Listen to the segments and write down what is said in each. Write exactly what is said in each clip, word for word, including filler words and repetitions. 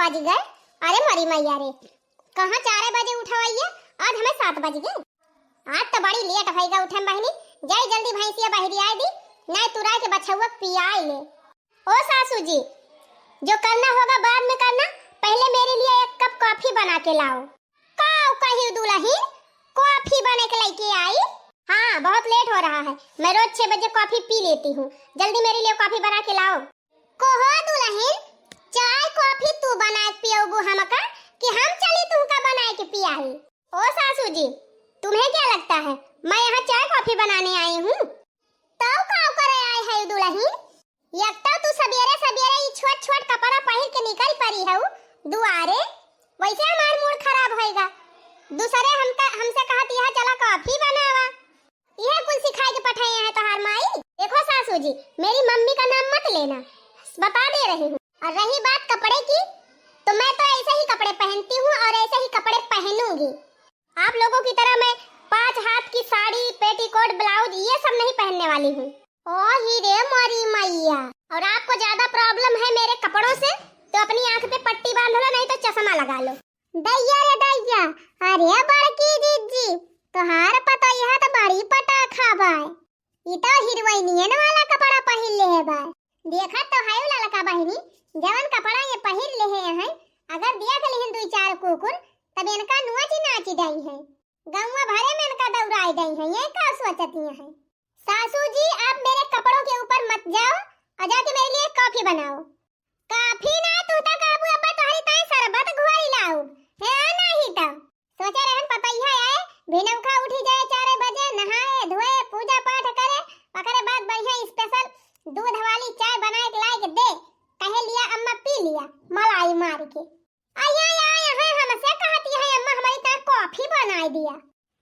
बज गए। अरे मरी मैया रे, कहाँ चार बजे उठवइया, आज हमें सात बज गए। आज तो बड़ी लेट भइगा उठे में बहिनी, जाई जल्दी भैंसिया बहरी आए दी, नहीं तुराई के बछउआ पियाई ले। ओ सासू जी, जो करना होगा बाद में करना, पहले मेरे लिए एक कप कॉफी बना के लाओ। का कही दुलहिन, कॉफी बने के लेके आई? हाँ, बहुत लेट हो रहा है, मैं रोज छह बजे कॉफी पी लेती हूँ, जल्दी मेरे लिए कॉफी बना के लाओ। कहो दुलहिन, चाय कॉफी तू बनाए के पियबू हमका कि हम चली तुमका बनाए के पियाई? ओ सासू जी, तुम्हें क्या लगता है मैं यहाँ चाय कॉफी बनाने आई हूँ? तब का करे आए है दुलहिन? एक तो तू सबेरे सबेरे ई छोट छोट कपड़ा पहिर के निकल पड़ी हऊ दुआरे, वैसे हमार मूड खराब होएगा। दूसरे हमका, हमसे कहत यह चला कॉफी बनावा, यह कुल सिखाए के पठाए हैं तोहार माई। देखो सासू जी, मेरी मम्मी का नाम मत लेना, बता दे रही हूँ। और रही बात कपड़े की, तो मैं तो ऐसे ही कपड़े पहनती हूँ और ऐसे ही कपड़े पहनूंगी। आप लोगों की तरह मैं पाँच हाथ की साड़ी, पेटीकोट, ब्लाउज ये सब नहीं पहनने वाली हूँ। ओ ही रे मोरी मैया, और आपको ज्यादा प्रॉब्लम है मेरे कपड़ों से तो अपनी आंख पे पट्टी बांध लो, नहीं तो चश्मा लगा लो। दैया रे दैया, अरे बड़की जीजी, तोहार पतोहिया तो बड़ी पटाखा बाय। ई तो हीरोइनियन वाला कपड़ा पहिर लेहे बाय। देखत तो है ललका बहिनी, जवन कपड़ा ये पहिर लेहे हैं, अगर देख लिहन दुई चार कुकुर, तब इनका नोच नाच जाई है, गौवा भरे में इनका दौड़ाए जाई है। ये का सोचती हैं? सासू जी, आप मेरे कपड़ों के ऊपर मत जाओ और जाके मेरे लिए कॉफी बनाओ। कॉफी ना, तू तो कहबू अब्बा तोहरी ताई शरबत घोरी लाओ, है नहीं तो। सोचे रहन पतोहिया आए, भिनौखा उठी जाए चार बजे, नहाए धोए, पूजा पाठ करे, ओकरे बाद बढ़िया स्पेशल दूध वाली चाय बनाए के लाए के दे, कहे लिया अम्मा पी लिया मलाई मार के। आ या या या है हमसे कहती है अम्मा हमारी ताई कॉफी बनाए दिया।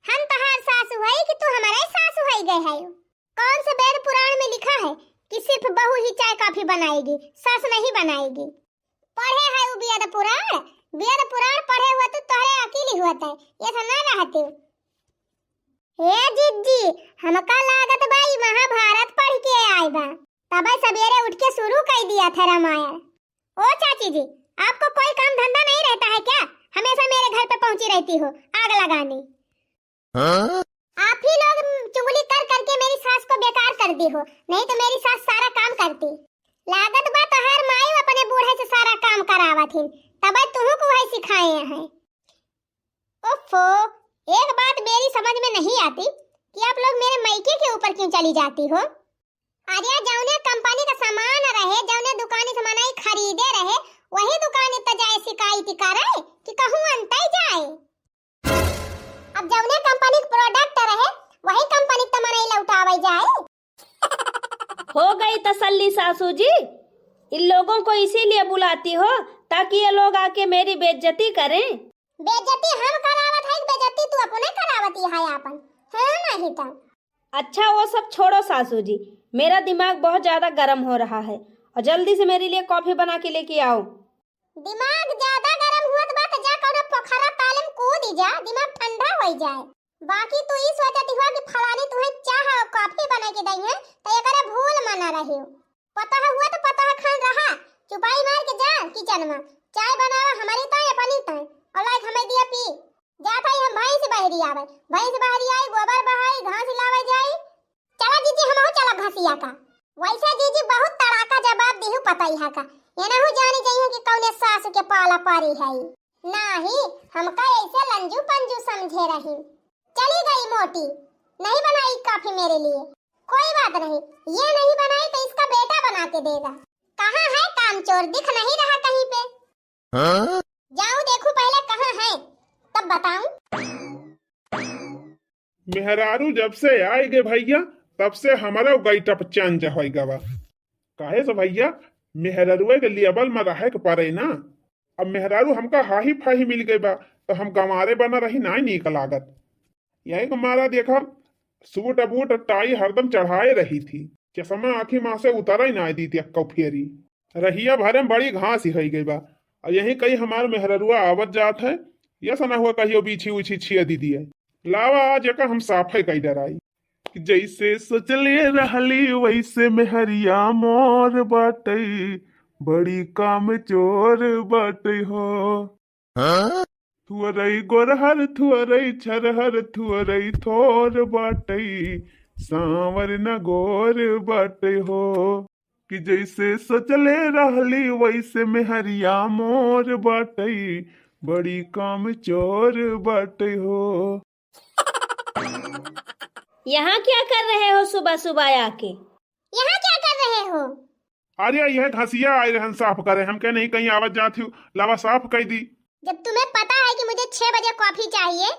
हम तोहार सासू है कि तू हमारे सासू है गए है? कौन से वेद पुराण में लिखा है कि सिर्फ बहू ही चाय कॉफी बनाएगी, सास नहीं बनाएगी? पढ़े है उ वेद पुराण, वेद पुराण पढ़े हुआ तो तोहरे अकील हुआ था, ये तो ना रहते। हे जिज्जी, हमका लागत बा ई महाभारत पढ़ के आए बा, तबे सबेरे उठ के शुरू कर दिया था रामायण। ओ चाची जी, आपको कोई काम धंधा नहीं रहता है क्या? हमेशा मेरे घर पे पहुंची रहती हो आग लगाने। हाँ? आप ही लोग चुगली कर करके मेरी सास को बेकार कर दी हो, नहीं तो मेरी सास सारा काम करती। लागत बा तोहार माई अपने बूढ़े से सारा काम करावत हिन, तबे तुहू को वही सिखाए हैं। ओफो, एक बात मेरी समझ में नहीं आती कि आप लोग मेरे मायके के ऊपर क्यों चली जाती हो? अरे जौने कंपनी का सामान रहे, जौने दुकानी से मनई खरीदे रहे, वही दुकानी त जाए शिकायत करे कि कहूँ अंतई जाए। अब जौने कंपनी का प्रोडक्ट रहे, वही कंपनी त मनई लौटावे जाए। हो गई तसल्ली सासू जी, इन लोगों को इसीलिए बुलाती हो ताकि ये लोग आके मेरी बेइज्जती करें। बेइज्जती हम करावत है कि बेइज्जती तू अपने करावती है आपन, है नहीं तो। अच्छा वो सब छोड़ो सासू जी, मेरा दिमाग बहुत ज्यादा गर्म हो रहा है और जल्दी से मेरे लिए कॉफी बना के लेके आओ। दिमाग ज्यादा गरम हुअत बा त जा कौनो पोखरा ताल में कूद जा, दिमाग ठंडा होई जाए। बाकी तू ई सोचत हुआ कि फलानी तुहे चाह और कॉफी बना के दई है, त एकरे भूल मना रही। पतोह हुआ त पतोह खान रहा, चुपाई मार के जा किचन में, चाय बनावा हमारी ताई अपनी ताई, और लाइक हमें दिया पी। जात हई हम भैंस बहरी आवे, भैंस बहरी आई, गोबर बहाई, घास लावे जाई। चला जीजी, हमहू चला घसिया का। वैसे जीजी बहुत तड़ाका जवाब दिहू पतैहा का। एनहू जानी जइहे कि कौने सास के पाला पारी है। नाही, हमका ऐसे लंजू पंजू समझे रही। चली गई मोटी, नहीं बनाई कॉफी मेरे लिए। कोई बात नहीं, ये नहीं बनाई तो इसका बेटा बना के देगा। कहाँ है कामचोर, दिख नहीं रहा कहीं पे। हाँ? जाऊं देखूं पहले कहाँ है, तब बताऊं। मेहरारू जब से आए गे भैया, तब से हमारा गैटअप चेंज होई गवा। काहे से भैया, मेहरारुए के लेवल में रहे के पड़े ना। अब मेहरारू हमका हाही फाही मिल गई बा, तो हम गंवारे बना रही, नाई नीक लागत। यही के मारा देखा, सूट बूट टाई हरदम चढ़ाए रही थी, चश्मा आँखी माँ से उतरा ही ना दी थी अक्का फेरी। रहिया भरे में बड़ी घास ही होई गई बा। और यही कहीं हमार मेहररुआ आवत जात है, ये सना हुआ कहियो बीछी उछी छिया दी दिए। लावा आज एका हम साफे कई डराई। कि जैसे सोचले रहली वैसे मेहरिया मोर बाटई, बड़ी कामचोर बाटइ हो। हाँ? थुअरइ गोरहर, थुअरइ छरहर, थुअरइ थोर बाटइ, सांवर न गोर बाटइ हो। कि जइसे सोचले रहली, वइसे मेहरिया मोर बाटइ, बड़ी कामचोर बाटइ हो। यहाँ क्या कर रहे हो सुबह सुबह आके? यहाँ क्या कर रहे हो? अरे, यह घसिया आए रहन साफ करे, हम कहे नहीं कहीं आवत जात ही, लावा साफ कइ दी। जब तुम्हें पता है कि मुझे छह बजे कॉफी चाहिए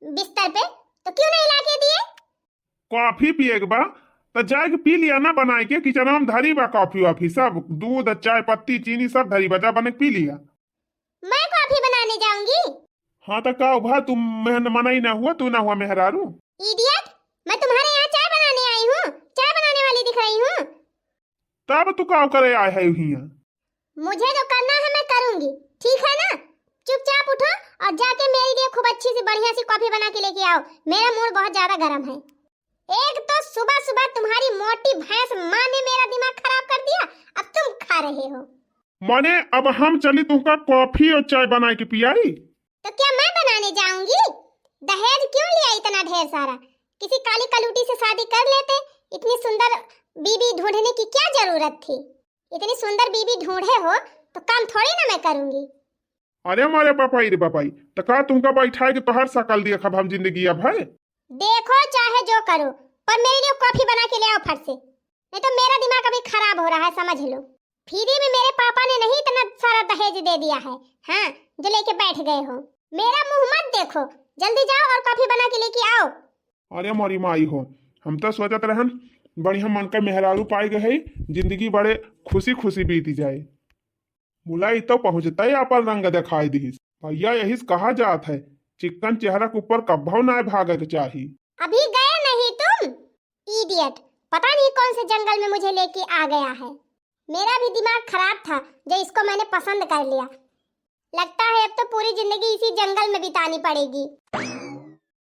बिस्तर पे, तो क्यों नहीं लाके दिए? कॉफी पिए के बा, त जाए के पी लिया ना बनाए के, किचनवा में धरी बा कॉफी वॉफी सब, दूध, चाय पत्ती, चीनी सब धरी बा, जा बने के पी लिया। मैं कॉफी बनाने जाऊंगी? हाँ, त का भा, तू मेहन-, मनई ना हुआ, तू ना हुआ मेहरारू? Idiot, मैं तुम्हारे यहाँ चाय बनाने आई हूँ, चाय बनाने वाली दिख रही हूँ। तब तू का करे आए है हियाँ? मुझे जो करना है मैं करूंगी, ठीक है ना? चुपचाप उठो और जाके मेरे लिए खूब अच्छी सी बढ़िया सी कॉफी बना के लेके आओ, मेरा मूड बहुत ज्यादा गर्म है। एक तो सुबह सुबह तुम्हारी मोटी भैंस माँ ने मेरा दिमाग खराब कर दिया, अब तुम खा रहे हो। माने अब हम चली तुमका कॉफी और चाय बनाए के पियाई? तो क्या मैं बनाने जाऊंगी? दहेज क्यों लिया इतना ढेर सारा? किसी काली कलूटी से शादी कर लेते, इतनी सुंदर बीबी ढूंढने की क्या जरूरत थी? इतनी सुंदर बीबी ढूंढे हो तो काम थोड़ी ना मैं करूंगी। अरे मारे बापाई रे बापाई, त का तुमका बैठाए के तोहर शकल देखब हम जिंदगी अब है? देखो चाहे जो करो, पर मेरे लिए कॉफी बना के ले आओ फट से, नहीं तो मेरा दिमाग अभी खराब हो रहा है, समझ लो। फ्री में मेरे पापा ने नहीं इतना सारा दहेज दे दिया है, हाँ, जो लेके बैठ गए हो। मेरा मुंह मत देखो, जल्दी जाओ और कॉफी बना के लेके आओ। अरे मोरी माई हो, हम तो सोचत रहन बढ़िया मन का मेहरारू पाए गए है, जिंदगी बड़े खुशी खुशी बीत जाए। मुलाई तो पहुँचते अपन रंग दिखाई दिहिस। भैया यही से कहा जात है, चिक्कन चेहरा के ऊपर कब्बो ना भागे के चाही। अभी गए नहीं तुम? Idiot, पता नहीं कौन से जंगल में मुझे लेके आ गया है। मेरा भी दिमाग खराब था जो इसको मैंने पसंद कर लिया। लगता है अब तो पूरी जिंदगी इसी जंगल में बितानी पड़ेगी।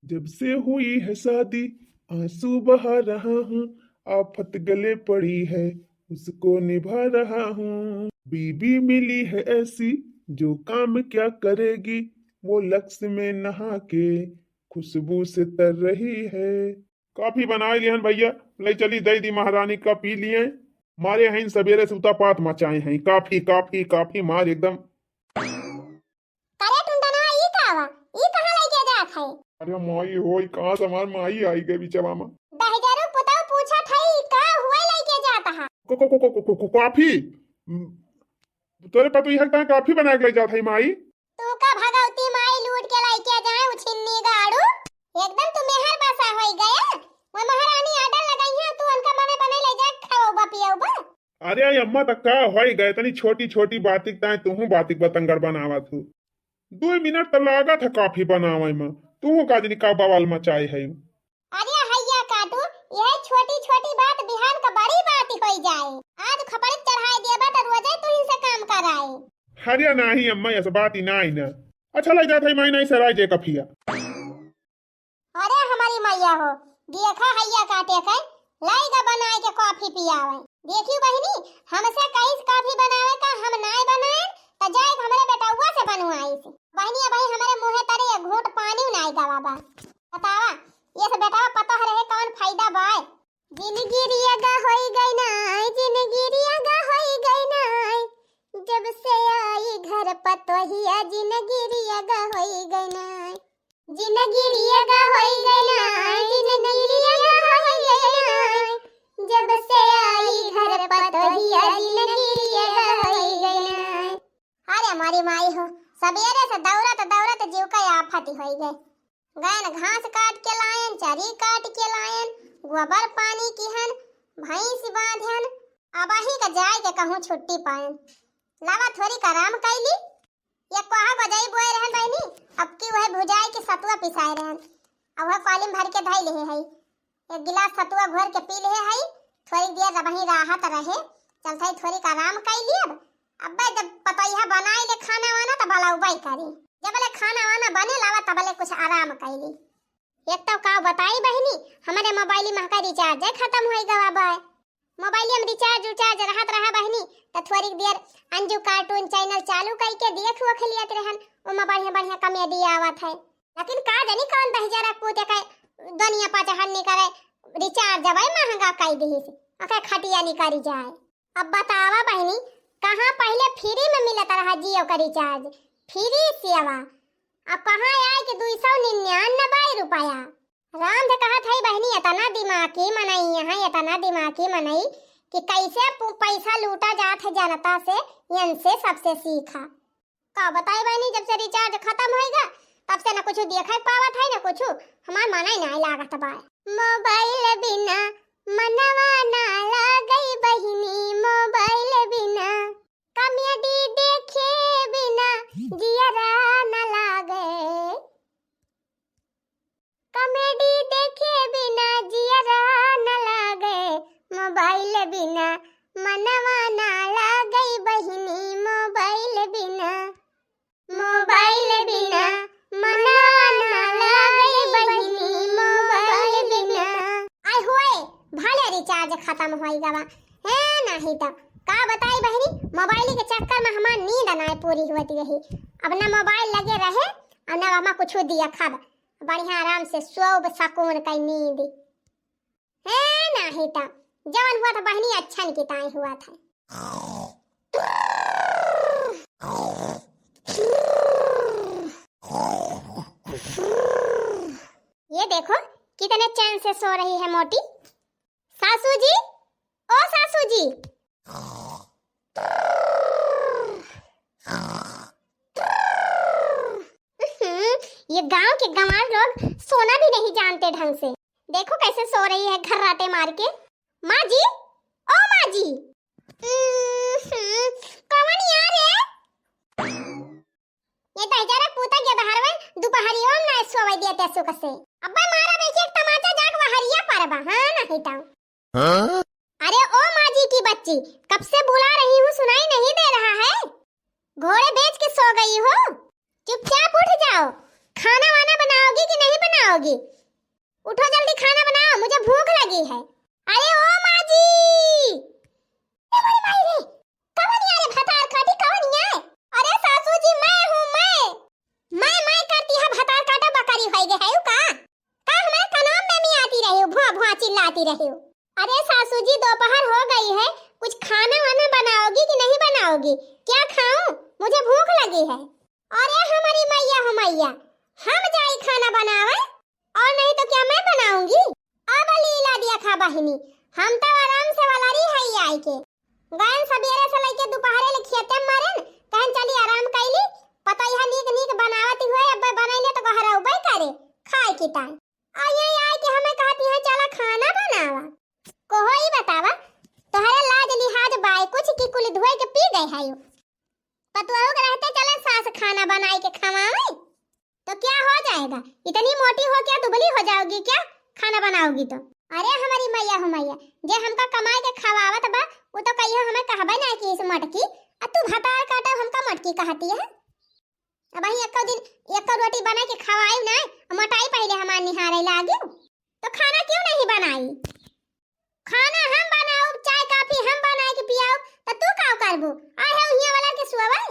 जब से हुई है शादी, आंसू बहा रहा हूँ, आफत गले पड़ी है, उसको निभा रहा हूँ। बीबी मिली है ऐसी, जो काम क्या करेगी, वो लक्स में नहा के खुशबू से तर रही है। कॉफी बनाए लिहन भैया, ले चली दे दी महारानी का पी लिए। मारे हैं सवेरे से उतापात मचाए हैं, कॉफी कॉफी कॉफी मार एकदम। करे टुनटुनवा, ई का बा? ई कहाँ लइके जात है? अरे माई हो, ई कहाँ से हमार माई आई गई बिचवा में? दहिजरू पुतऊ पूछत है, ई का हुआ लइके जात है? को, को, को, को, को, को, को, कॉफी? तोरे पतोहिया के ताईं कॉफी बना के ले जात है माई? तू का भगवती माई लूट के लइके जाए उछिन्नी गाड़ू? एकदम तू मेहर बसा होई गया। वो महारानी order लगाई है, तू उनका बने बने ले जा, खाओ बा पियो बा। अरे अम्मा, त का होई गए, इतनी छोटी छोटी बातिक ताईं तुहू बातिक बतंगड़ बनावत हो। दो मिनट त लागत है कॉफी बनावे में, तुहू का जनी का बवाल मचाए है। अरे हैया काटू, यह छोटी छोटी बात बिहान का बड़ी बात होई जाए। आज खपड़ी चढ़ाई देबा त रोजे तुही से काम कराए। अरे नाही अम्मा, ऐसा बात ही नाही ना। अच्छा लग जात है, मैं नहीं सराय जे कफिया। अरे हमारी मैया हो, देखा हैया काटे के, लाई गा बनाए के कॉफी पियावे। देखियो बहिनी, हमसे कहिस कॉफी बनावे का, हम नाय बनाए, त जाए हमरे बेटउआ से बनवाइस। बहिनी, अब हमरे मुँहे तरे एक घूंट पानी नाय गवा बा। बतावा, ये से बेटवा पतोह रहे कौन फायदा बाय? जिनगी रिया गा होई गई नाय, जिनगी रिया गा होई गई नाय, जब से आई घर पतोहिया, जिनगी रिया गा होई गई नाय। जिनगी रिया गा होई गई नाय, जिनगी रिया गा होई गई नाय, जब से आई घर पतोहिया, जिनगी रिया गा होई गई नाय। अरे हमारी माई हो, सबेरे से दौड़त दौड़त जीव का आफत होई गए। गयन घास काट के लायन, चरी काट के लायन, गोबर पानी किहन, भैंस बांधन, अबही का जाए के कहूँ छुट्टी पायन। लावा थोड़ी आराम कैली। ये कोहा गजई बोए रहन बहिनी, अब की वह भुजाए के सतुआ पिसाए रहन, अब वह कॉली में भर के धई लेहे हई। एक गिलास सतुआ घोर के पी लेहे हई, थोड़ी देर वहीं राहत रहे, चलत हई थोड़ी आराम कैली। अब अब्बे जब पतोहिया बनाई ले खाना वाना त बलौबई करी, जब ले खाना वाना बने लावा तब ले कुछ आराम कैली। एक तो का बताई बहिनी, हमरे मोबाइल में का रिचार्ज खत्म होई गवा बा। मोबाइल में रिचार्ज उचार्ज रहत रहा बहिनी, त थोड़ी देर अंजू कार्टून चैनल चालू करके देख उख लियत रहन। ओमा बढ़िया बढ़िया कॉमेडी आवत है। लेकिन का जानी कौन दहिजरा पूत के दुनिया पचहन निकरे, रिचार्ज भाई महंगा कर दिहिस, ओके खटिया निकरी जाए। अब बतावा बहिनी, कहाँ पहिले फ्री में मिलत रहा जियो का रिचार्ज, फ्री सेवा, अब कहाँ आए कि दुई सौ निन्यानबे रुपया। राम दे कहत है बहिनी, इतना दिमागी मनई है, इतना दिमागी मनई कि कैसे पु-, पैसा लूटा जात है जनता से, इनसे सबसे सीखा। का बताई बहिनी, जब से रिचार्ज खत्म होइगा, तब से न कुछ देखे पावत है, न कुछ, हमार मनई नाई लागत बा। मोबाइल बिना मनवा ना लागई बहिनी, मोबाइल बिना। कॉमेडी देखे बिना जियरा न लागे, कॉमेडी देखे बिना जियरा न लागे, मोबाइल बिना मनवा ना लागई बहिनी, मोबाइल बिना, मोबाइल बिना मनवा ना लागई बहिनी, मोबाइल बिना। आय होए, भले रिचार्ज खत्म होई गवा, है नहीं तो का बताई बहिनी, मोबाइल के चक्कर में हमार नींद ना पूरी होती रही। अब ना मोबाइल लगे रहे और ना हमार कुछ दिया खाब, बढ़िया आराम से सोब, सुकून का नींद। है नाही त जवन हुआ था बहिनी, अच्छन की ताई हुआ था। ये देखो, कितने चैन से सो रही है मोटी। सासू जी, ओ सासू जी। हम्म, ये गांव के गंवार लोग सोना भी नहीं जानते ढंग से। देखो कैसे सो रही है घर्राटे मार के। माँ जी, ओ माँ जी। हम्म, कवन यार है? ये दहिजरा पूता के बहरवे दुपहरियो में ना सोवे दिया ते सुख से। अब्बा मारा बेचे एक तमाचा जाग वहरिया पर बा, हाँ नहीं ताऊ। हाँ? अरे ओ माँ जी की बच्ची, कब से बुला रही हूँ, सुनाई नहीं दे रहा है? घोड़े बेच के सो गई हो? चुपचाप उठ जाओ, खाना वाना बनाओगी कि नहीं बनाओगी? उठो जल्दी, खाना बनाओ, मुझे भूख लगी है। अरे ओ माँ जी, ए मोरी माई रे, कवन या रे भतार काटी, कवन या? अरे सासू जी, मैं हूँ, मैं। मैं, मैं करती है भतार काटा, बकरी होई गए है यू का? का हमारे कनाम में भी आती रही हो, भुआ भुआ चिल्लाती रही हो? अरे सासू जी, दोपहर हो गई है, कुछ खाना वाना बनाओगी कि नहीं बनाओगी? क्या खाऊं? मुझे भूख लगी है। अरे हमारी मैया हो मैया, हम जाई खाना बनावे? और नहीं तो क्या मैं बनाऊंगी? अब लीला देखा बहिनी, हम तो आराम से वाला रही है आई के। गयन सबेरे से लइके दुपहरे ले खेते मारेन, कहन चली आराम कैली, पतोहिया नीक नीक बनावत हुए, अब बनैले तो गहरौबे करे, खाए की ताई। और यही आए कि हमें कहती है चला खाना बनावा। कोहो ई बतावा, तोहरे लाज लिहाज बाय कुछ की कुल धोए के पी गए है यू? पतोहू के रहते चले सास खाना बनाई के खवावे, तो क्या हो जाएगा? इतनी मोटी हो क्या दुबली हो जाओगी क्या खाना बनाओगी तो? अरे हमारी मैया हो मैया, जे हमका कमाई के खवावत बा, वो तो कहियो हमें कहबे ना कि इस मटकी, आ तू भतार काटो हमका मटकी कहती है। अब वही एको दिन एको रोटी बना के खवाई ना, मोटाई पहले हमार निहारे लागी। तो खाना क्यों नहीं बनाई? खाना हम बनाउब, चाय कॉफी हम बनाए के पियाउब, त तू का करबू? आए है उहिया वाला के सुअवल?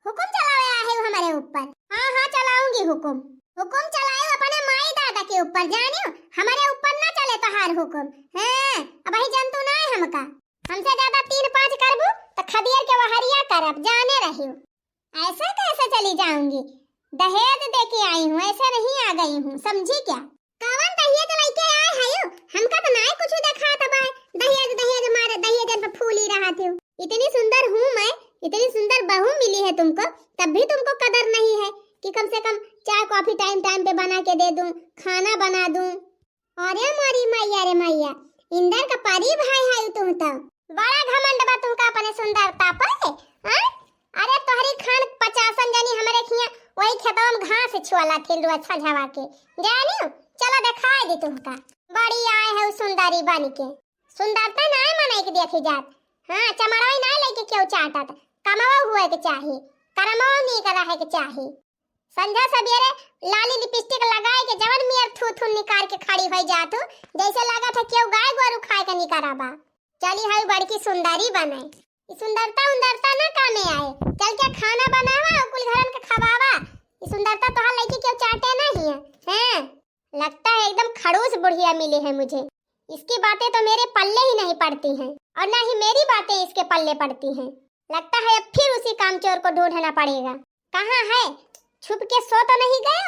हुकुम चलावे आए है हमारे ऊपर। हाँ, हाँ, चलाऊंगी हुकुम। हुकुम चलाए अपने माई दादा के ऊपर, जानियो, हमारे ऊपर ना चले तोहार हुकुम। हैं, अब ही जंतु ना है हमका। हमसे ज्यादा तीन पाँच करबू, त खदियर के वहरिया करब, जाने रहियो। ऐसे कैसे चली जाऊंगी? दहेज दे के आई हूँ, ऐसे नहीं आ गई हूँ, समझी क्या? कवन दहेज लइके आए हयो? हमका तो नाय कुछ देखात बाय। दहेज, दहेज मारे, दहेजन पे फूली रहत हो। इतनी सुंदर हूँ मैं, इतनी सुंदर बहू मिली है तुमको, तब भी तुमको कदर नहीं है कि कम से कम चाय कॉफी टाइम टाइम पे बना के दे दूं, खाना बना दूं। अरे मोरी मैया रे मैया, इंदर का परी भाई है तुम तो। बड़ा घमंड बा तुमका अपने सुंदरता पर, हाँ? अरे तोहरी खान पचासन जनी हमरे खिया वही खेतवा में घास छुआला थिन रुआ छझवा के। जानियो, चला देखाए दी तुमका। बड़ी आए है उ सुंदरी बन के। सुंदरता नाय मनई के देखी जात। हाँ, चमड़वा नाय लइके केहू चाटत। कमवा हुए के चाही, करमवा नीक रहे के चाही। संझा सबेरे लाली लिपस्टिक लगाए के जवन मियर थू थू निकार के खड़ी होई जात हूँ, जैसे लागत है केहू गाय गोरू खाए के निकारा बा। चली हई बड़की सुंदरी बने। ई सुंदरता उंदरता ना कामे आए। चल के खाना बनावा और कुल घरन के खवावा। ई सुंदरता तोहार लइकी केहू चाटे नहीं है। हैं? लगता है एकदम खड़ूस बुढ़िया मिली है मुझे। इसकी बातें तो मेरे पल्ले ही नहीं पड़ती हैं और ना ही मेरी बातें इसके पल्ले पड़ती हैं। लगता है अब फिर उसी कामचोर को ढूंढना पड़ेगा। कहाँ है? छुप के सो तो नहीं गया?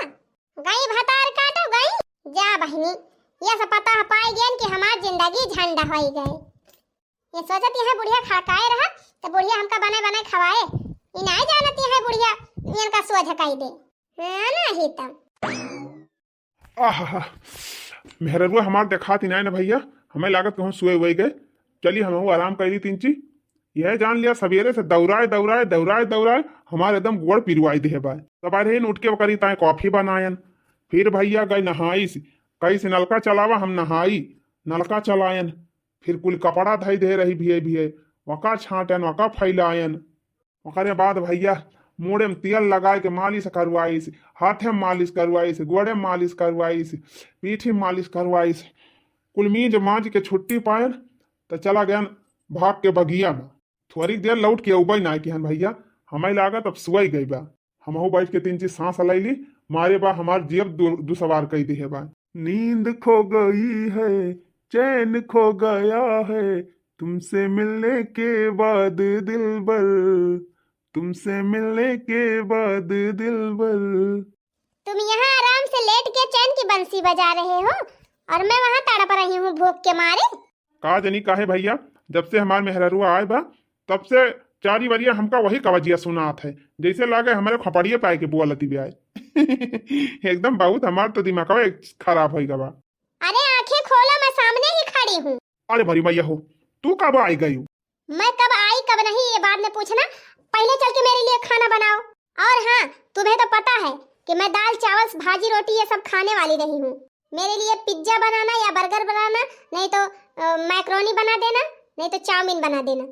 गई भतार काटो गई। जा बहिनी, ये सब पता पाई गयन कि हमार जिंदगी झंड होई गए। ये सोचत यहाँ बुढ़िया खड़काए रहा, तो बुढ़िया हमका बने बने खवाए। ई नाई जानत यहाँ बुढ़िया इनका सोझ कई दे। हाँ, नहीं तो। आहा, मेहररुआ हमार देखात ही नाई ना भैया, हमें लागत कहूँ सोए हुए गए। चली हमहू आराम कर ली तीन ची। यह जान लिया, सवेरे से दौड़ाए, दौड़ाए, दौड़ाए, दौड़ाए, हमार एकदम गोड़ पिरवाई देहे बा। तब रही उठ के ओकरी ताए कॉफी बनायन, फिर भैया गए नहाइस, कइस नलका चलावा, हम नहाई, नलका चलायन, फिर कुल कपड़ा धई दे रही भिये भिये, वका छाटन, वका फैलायन। ओकरे बाद भैया मूड़े में तेल लगाए के मालिश करवाइस, हाथे में मालिश करवाइस, गोड़े में मालिश करवाइस, पीठी में मालिश करवाइस। कुल मीज माज के छुट्टी पायन, तो चला गयन भाग के बगिया में। थोड़ी देर लौट के अउबे नाई किहन भैया, हमें लागत अब सोए गई बा। हमहू बैठ के तीन चीज सांस लैली, मारे बा हमार जियब दु-, दुसवार कई दिहे बा। नींद खो गई है, चैन खो गया है, तुमसे मिलने के बाद दिलबर, तुमसे मिलने के बाद दिलबर। तुम यहाँ आराम से लेट के चैन की बंसी बजा रहे हो और मैं वहाँ तड़प रही हूँ भूख के मारे। का जनी काहे भैया, जब से हमार मेहररुआ आए बा, तब से चारी वरिया हमका वही कवजिया सुनात है, जैसे लागे हमारे खोपड़िए पाए के बोलती भी आए। एकदम बहुत हमार तो दिमागवा खराब होई गवा। अरे आंखें खोलो, मैं सामने ही खड़ी हूँ। अरे भरी मैया हो, तू कब आई गई? मैं कब आई कब नहीं ये बाद में पूछना, पहले चल के मेरे लिए खाना बनाओ। और हाँ, तुम्हें तो पता है कि मैं दाल चावल भाजी रोटी ये सब खाने वाली नहीं हूँ। मेरे लिए पिज्जा बनाना या बर्गर बनाना, नहीं तो अ, मैक्रोनी बना देना, नहीं तो चाउमीन बना देना।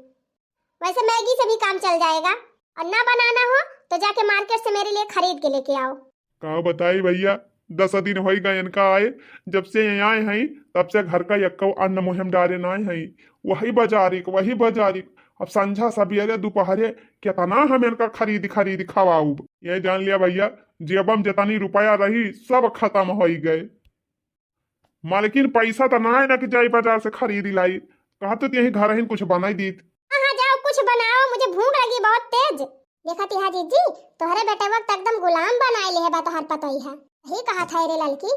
वैसे मैगी से भी काम चल जाएगा, और ना बनाना हो तो जाके मार्केट से मेरे लिए खरीद के लेके आओ। का बताई भैया, दस दिन होई गए इनका आए, जब से यहाँ आए हैं तब से घर का यक्को अन्न मुँह में डारे ना हैं। वही बाजारिक, वही बाजारिक। अब संझा सबेरे दोपहरे कितना हम इनका खरीद खरीद खवाऊब। ये जान लिया भैया, जेबम जितनी रुपया रही सब खत्म होई गए। मालकिन पैसा तो ना है ना कि जाई बाजार से खरीद लाई, कहते तो यही घर ही कुछ बनाई दीत। हाँ, हाँ, जाओ कुछ बनाओ, मुझे भूख लगी बहुत तेज। देखा तिहा जीजी, तोहरे बेटवा तो एकदम गुलाम बनाए ले है बा तोहर पतोई है। यही कहा था रे ललकी,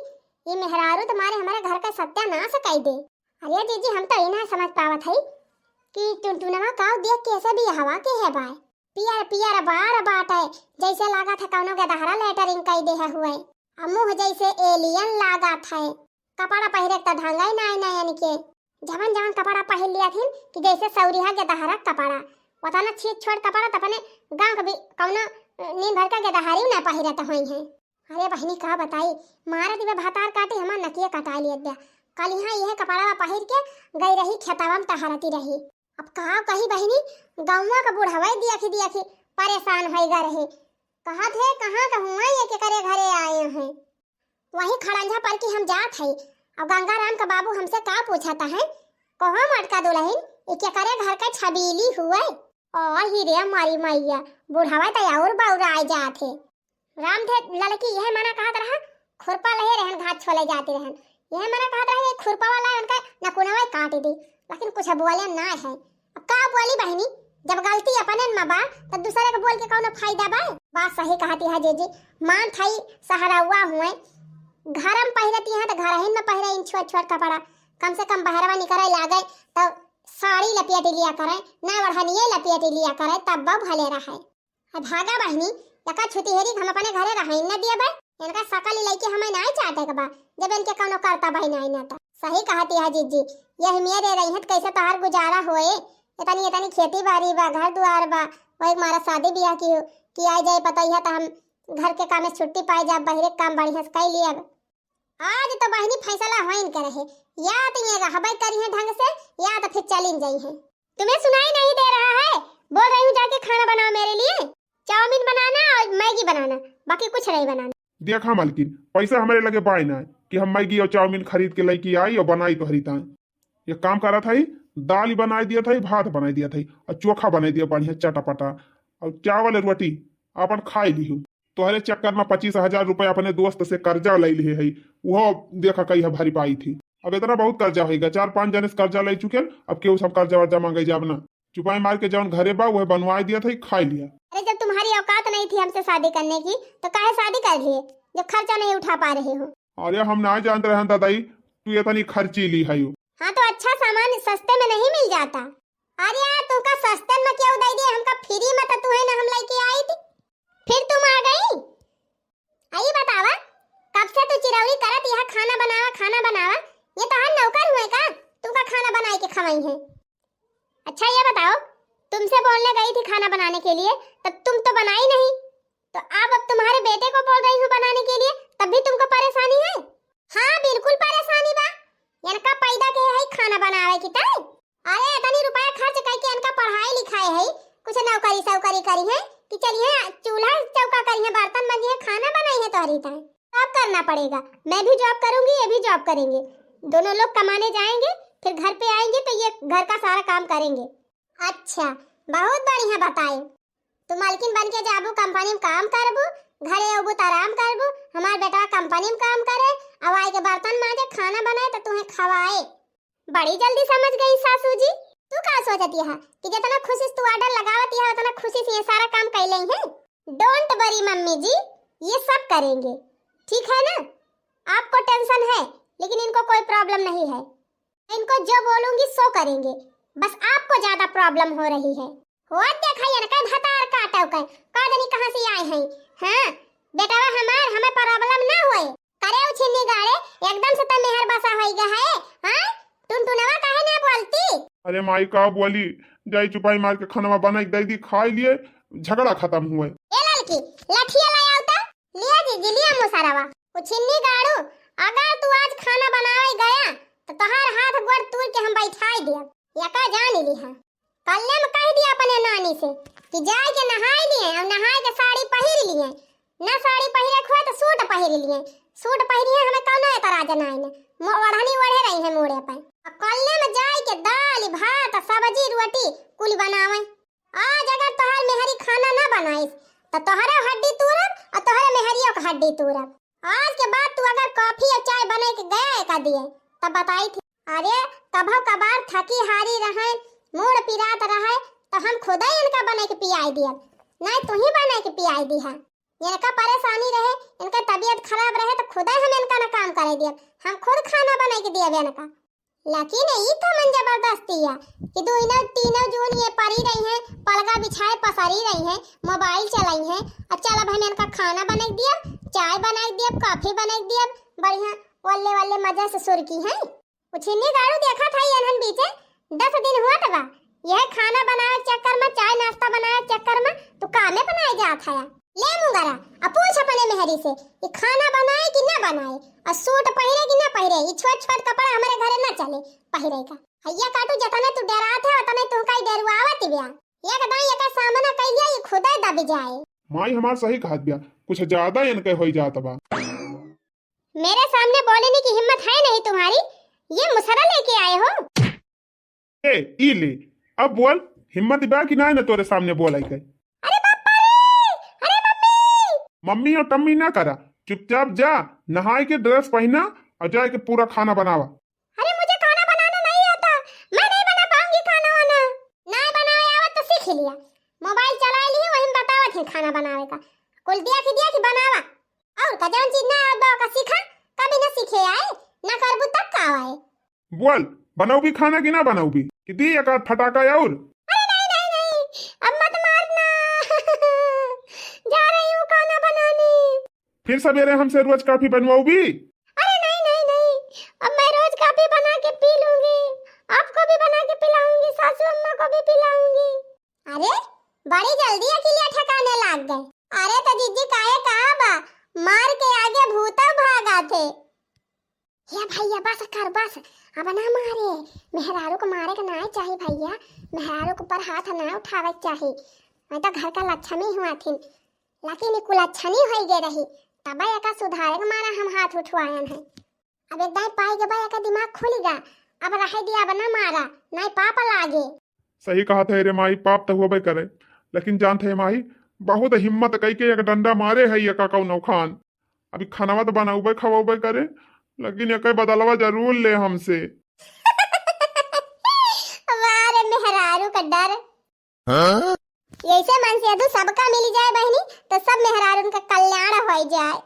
ये मेहरारू तुम्हारे हमारे घर का सत्यानाश कई दे। अरे जीजी, हम तो ई ना समझ पावत हई कि टुनटुनवा काव देख के ऐसे भी हवा के है बाय। पियर पियर बार बाटे, जैसे लागत है कौनो गदहरा लेटरिंग कई दे है हुए। आ मुँह जैसे एलियन लागत है। कपड़ा पहिरे के त ढंगा ही नाई नयन के। जवन जवन कपड़ा पहिर लिया थिन कि जैसे सौरिहा गदहरा कपड़ा। वतना छीट छोट कपड़ा त अपने गाँव के भी कौनो नींद भर के गदहरी ना पहिरत होई हैं। अरे बहिनी का बताई, मारत बे भातार काटी हमार नकिया कटाई लियत बे। कल यहाँ यह कपड़ा पहिर के गई रही खेतवा में टहरती रही। अब का कही बहिनी, गौवा का बुढ़वा दियखी दियखी परेशान होई गा रहे। कहत है कहाँ का हुआ ये के करे घरे आए हैं। वही खड़ंजा पर की हम जात हई। अब गंगाराम का बाबू हमसे का पूछता है, कहो मटका दुल्हन, ये के करे घर का छबीली हुए? ओ ही रे मारी मैया, बुढ़वा तो और बौराए जात है। राम थे ललकी यह मना कहत रहा, खुरपा लहे रहन घात छोले जाती रहन। यह मना कहत रहा, ये खुरपा वाला उनका नकुनवा काट दी, लेकिन कुछ बोले ना है। अब का बोली बहिनी, जब गलती अपने में बा, तो दूसरे के बोल के कौनो फायदा बा? बात सही कहती है जीजी, मान थाई सहरौआ हुए, घर में पहिरती हैं तो घर ही में पहिरे इन छोट छोट कपड़ा, कम से कम बहरवा निकरे लागे तो साड़ी लपेट लिया करे, ना ओढ़निए लपेट लिया करे, तब भले रहे। अब भागा बहिनी, एका छुतिहेरी हम अपने घरे रहइन न दिए बे। इनका सकल लइके हमें नाई चाटे के बा, जब इनके कौनो करता बहिन आई ना तो। सही कहती है जीजी, यही मेरे रही है तो कैसे तोहार गुजारा होए। इतनी इतनी खेती बाड़ी बा, घर दुआर बा, वही मारा शादी ब्याह की, की आई जाए पता ही है तो हम घर के काम में छुट्टी पाई जाब, बहिरे के काम बढ़िया से कई लियब। आज तो बहिनी फैसला होइन के रहे, या तो ये रहबे करी है ढंग से, या तो फिर चलिन जाई है। तुम्हें सुनाई नहीं दे रहा है? बोल रही हूँ जाके खाना बनाओ मेरे लिए, चाउमीन बनाना और मैगी बनाना, बाकी कुछ नहीं बनाना। देखा मालकिन, पैसा हमारे लगे बाय ना है कि हम मैगी और चाउमीन खरीद के लेके आई और बनाई तोहरी ताई। एक काम करत हई, दाल बनाई दिया था, भात बनाई दिया था, और चोखा बनाई दिया बढ़िया चटापटा, और चावल रोटी अपन खाई लिहू। तोहरे चक्कर में पच्चीस हजार रुपया अपने दोस्त से कर्जा ले लिहे है, वो देखा कहिया भरी पाई थी। अब इतना बहुत कर्जा होइगा, चार पांच जने से कर्जा ले चुके, अब केहू से हम कर्जा वर्जा मांगे जाब ना। चुपाई मार के जौन घरे बा, वह बनवाई दिया था, खाई लिया। अरे, जब तुम्हारी औकात नहीं थी हमसे शादी करने की, तो काहे शादी कर लिए, जब खर्चा नहीं उठा पा रहे हो? अरे, हम ना जानत रहन दादाई, तू इतनी खर्चीली है। हाँ, तो अच्छा सामान सस्ते में नहीं मिल जाता। अरे, तुमका सस्ते में क्यों दे दिए, हमका फ्री में तो तू है ना, हम लेके आई थी, फिर तुम आ गई। आई बतावा, कब से तू चिरौरी करत यह खाना बनावा, खाना बनावा, ये तो हर नौकर हुए का, तुमका खाना बनाए के खवाई है? अच्छा, ये बताओ, तुमसे बोलने गई थी खाना बनाने के लिए, तब तुम तो बनाई नहीं, तो अब, अब तुम्हारे बेटे को बोल रही हूँ बनाने के लिए, तब भी तुमको परेशानी है? हाँ, बिल्कुल परेशानी बा। इनका पैदा के है खाना बनावे की तय। अरे, इतनी रुपया खर्च करके इनका पढ़ाई लिखाई है, कुछ नौकरी सौकरी करी है कि चलिए चूल्हा चौका करी है, बर्तन मंजी है, खाना बनाई है तोहरी तय। सब करना पड़ेगा। मैं भी जॉब करूंगी, ये भी जॉब करेंगे, दोनों लोग कमाने जाएंगे, फिर घर पे आएंगे तो ये घर का सारा काम करेंगे। अच्छा, बहुत बढ़िया बताए। तू मालकिन बन के जाबू, कंपनी में काम करबू, घरे अबू तो आराम करबू। हमार बेटवा कंपनी में काम करे, अब आए के बर्तन माजे, खाना बनाए तो तुम्हें खवाए। बड़ी जल्दी समझ गई सासू जी। तू का सोचती है कि जितना खुशी से तू ऑर्डर लगावती है, उतना खुशी से ये सारा काम कर लेई है? डोंट वरी मम्मी जी, ये सब करेंगे, ठीक है ना? आपको टेंशन है, लेकिन इनको कोई प्रॉब्लम नहीं है। इनको जो बोलूंगी सो करेंगे, बस आपको ज्यादा प्रॉब्लम हो रही है। होत देखा इनका भतार काटो के, का जानी कहाँ से आए हैं। हाँ, बेटवा हमार, हमें प्रॉब्लम ना होए। करे उछिन्नी गाड़े, एकदम से तो मेहर बसा होई गया है। हाँ, टुनटुनवा काहे ना बोलती? अरे माई का बोली, जाई चुपाई मार के खानवा बनाई दे दी, खाई लिए, झगड़ा खत्म हुए। ए ललकी, लठिया ले आओ तो। लिया जीजी, लिया मुसरवा। उछिन्नी गाड़ू, अगर तू आज खाना बनावे गया, तो तोहार हाथ गोड़ तूर के हम बैठाई दिया। यका जान लिहा। कल्ले में कह दिया अपने नानी से कि जाए के नहाए लिए और नहाए के साड़ी पहिर लिए, ना साड़ी पहिरे के हुए तो सूट पहिर लिए, सूट पहिरी है, हमें कौनो एतराज ना है, मो-, ओढ़नी ओढ़े रही है मूड़े पर। और कल्ले में जाए के दाल, भात, सब्जी, रोटी कुल बनावे। आज अगर तोहर मेहरी खाना ना बनाइस, तो तोहरे हड्डी तूरब और तोहरे मेहरियों के हड्डी तूरब। आज के बाद तू अगर कॉफी या चाय बने के गया एका दिए, तब बताई थी। अरे, कभो कभार थकी हारी रहे, मूड़ पिरात रहे, तो हम खुदे इनका बने के पियाई दियब, नहीं तू ही बने के पियाई दिहा। इनका परेशानी रहे, इनका तबीयत खराब रहे, तो खुदे हम इनका ना काम करे दियब, हम खुद खाना बने के दियब इनका। लेकिन ई कमन जबरदस्ती है कि दुइनो तीनों जून ये परी रही हैं, पलगा बिछाए पसरी रही हैं, मोबाइल चलाई हैं, और चल अब हम इनका खाना बना के दियब, चाय बना के दियब, कॉफी बना के दियब, बढ़िया वल्ले वल्ले मजा से सुरकी हैं। उछिन्नी गाड़ू देखा था ये अनहन बीचे, दस दिन हुआ तबा, यह खाना बनाए चक्कर में, चाय नाश्ता बनाए चक्कर में तू कामे बनाए जात है। ले मुंगरा, अब पूछ अपने मेहरी से कि खाना बनाए कि ना बनाए, और सूट पहिरे कि ना पहिरे। ई छोट छोट कपड़ा हमारे घरे ना चले पहिरे का। हैया काटू, जतने तू डरात है, उतने तुमका ही डरुआवत बिया। एक दाई एकर सामना कइलिया, ई खुदे दब जाए। माई हमार सही कहत बिया, कुछ ज्यादा इनके होई जात बा। मेरे सामने बोलने की हिम्मत है नहीं तुम्हारी, ये मुसरा लेके आए हो? ए, ई ले, अब बोल, हिम्मत बा कि नाय ना तोरे सामने बोले के? अरे बाप रे, अरे मम्मी! मम्मी और टम्मी ना करा, चुपचाप जा, नहाए के ड्रेस पहना और जाए के पूरा खाना बनावा। अरे मुझे खाना बनाना नहीं आता, मैं नहीं बना पाऊंगी खाना वाना। ना बनावे आवत तो सीख लिया, मोबाइल चला लिए, वही में बतावत है खाना बनावे का। कुल दिया कि दिया कि बनावा, और का जौन चीज ना आवत बा ओका सीखा, कभी ना सीखे आए, ना करबू तब का आए। बोल, बनाउबी खाना कि ना बनाउबी? कि दी एक आध फटाका और? अरे नहीं, नहीं, नहीं, अब मत मारना। जा रही हूँ खाना बनाने। फिर सवेरे हमसे रोज कॉफी बनवाउबी? अरे नहीं, नहीं, नहीं, अब मैं रोज कॉफी बना के पी लूंगी, आपको भी बना के पिलाऊंगी, सासू अम्मा को भी पिलाऊंगी। अरे, बड़ी जल्दी अकिलिया ठिकाने लाग गए। अरे तो जीजी काहे कहा बा, मार के आगे भूता भागा थे। हे भैया, बस कर, बस, अब ना मारे। मेहरारू को मारे के ना चाही भैया, मेहरारू के ऊपर हाथ ना उठावे के चाही। मैं तो घर का लक्ष्मी हुआ थी, लेकिन ई कुलक्षणी होई गे रही, तब एका सुधारे के मारा हम हाथ उठवायन है। अब एक दाई पाई के बा, एका दिमाग खुली गा, अब रहे दिया, अब ना मारा, नाहीं पाप लागे। सही कहत है रे माई, पाप त होबे करे, लेकिन जानत है माई, बहुत हिम्मत कइके एक डंडा मारे है एका कउनो खान। अभी खानवा त बनउबे खवउबे करे, लेकिन एके बदलवा जरूर ले हमसे। वाह रे मेहरारू का डर। हाँ? यइसे मन से यदि सबका मिल जाए बहिनी, तो सब मेहरारून का कल्याण होइ जाए।